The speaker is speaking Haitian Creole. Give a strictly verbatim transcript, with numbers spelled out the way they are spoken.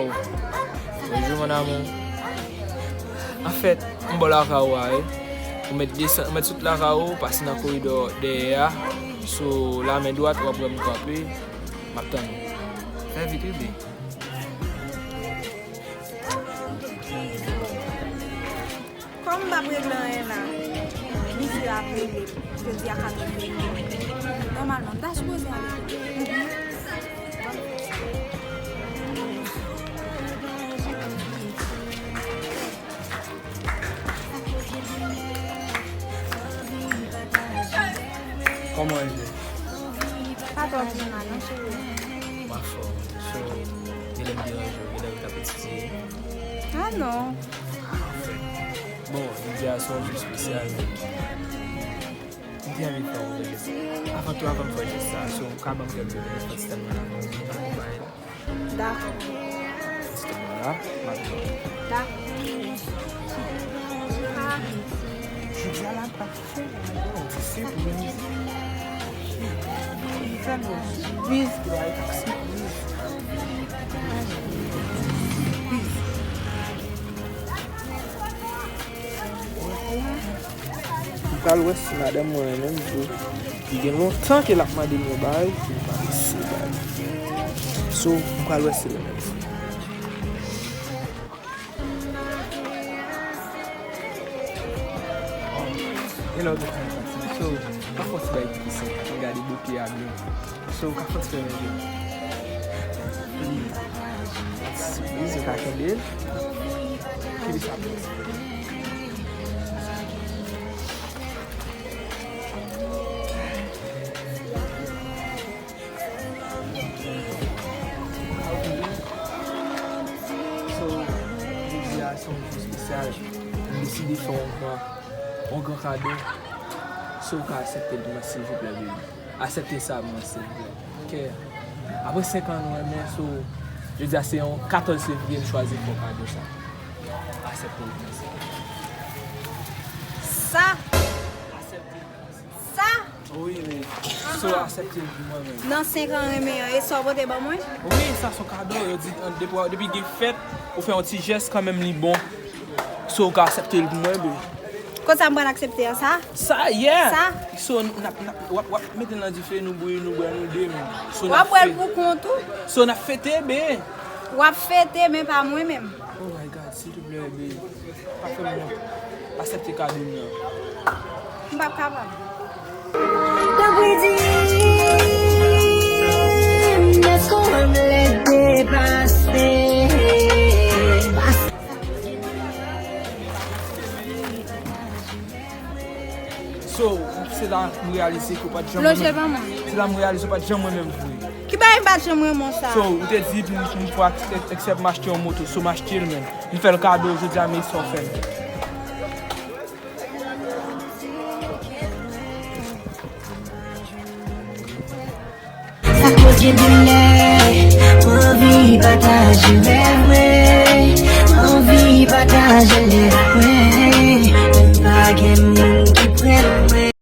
Bonjou, mon amour. Anfèt, m bò lakay ou a, wi. Ou mèt desann, ou mèt sot lakay ou, pase nan koridò dèyè a. Sou la men dwat, w ap wè m kanpe. M ap tann ou. Fè vit, wi, bebe. Kòm m p ap regle anyen la, misye ap rele m jodi a katòz è. Nòmalman, m ta sipoze ale kote l. Kòman w ye? Pa twò pi mal, non, cheri. M anfòm. So, genlè m deranje w, genlè m t ap etidye. Ah non. Ah, anfèt. Bon, jodi a se yon jou espesyal. M te anvi fè yon bèl jès. Avan tou, avan m fè jès sa, so, ou ka ban m kèk minit, paske tèlman avan m pa konprann. Dakò. Paske mwen la, m ap. Dakò. Ah. Jodi a la, m ap fè yon ti sipriz. Fè m yon sipriz, ki va ret ak sipriz. Sipriz. M pral wè si madanm mwen renmen m vre. Li gen lontan ke l ap mande m yon bagay, pou m pa resi bay. So, m pral wè si l renmen m vre. E lè w te fè sa, so, pa fòse bay ki senp, gade bote a byen. So, ou ka fòse fèmen je w. Sipriz, ou ka kenbe l. Kenbe sa byen. So, jodi a se yon jou espesyal. M deside fè w yon gran, yon gran kado. Si w ka aksepte l pou mwen, silvouplè, baby. Aksepte sa pou mwen, silvouplè. Kè, apre senk an nou renmen, so, jodi a se yon katòz fevriye, m chwazi fè w kado sa. Aksepte l pou mwen, silvouplè. Sa. Aksepte l pou mwen, silvouplè. Sa. Wi, men. So, aksepte l pou mwen, men. Nan senk an renmen an, e sa w pote ban mwen? Wi, sa se yon kado, yo di, an, depi, depi gen fèt, ou fè yon ti jès, kanmenm li bon. So, ou ka aksepte l pou mwen, baby. Kot sa m pral aksepte an, sa? Sa, yeah. Sa? So, n ap, n ap, w ap, w ap mete l nan dife, nou bouyi, nou bwè, nou de, men. So, w ap bwè l pou kont ou? So, n ap fete, be. W ap fete, men pa mwen menm. Oh my God, silvouplè, be. Pa fè m wont. Aksepte kado m nan. M p ap kapab. Tanpri di m, èske w wè m lèd depase? So, se la m reyalize ke w pa t janm renmen m. Lonje ban mwen. Se la m reyalize w pa t janm renmen m vre. Ki bagay m pa t janm renmen w sa? So, ou te di pou m, pou m fè w aksepte m achte yon moto. So, m achte l, men. M fè l kado, jodi a, men sa w fè m. Sa koz gen de lè, m anvi pataje rèv mwen.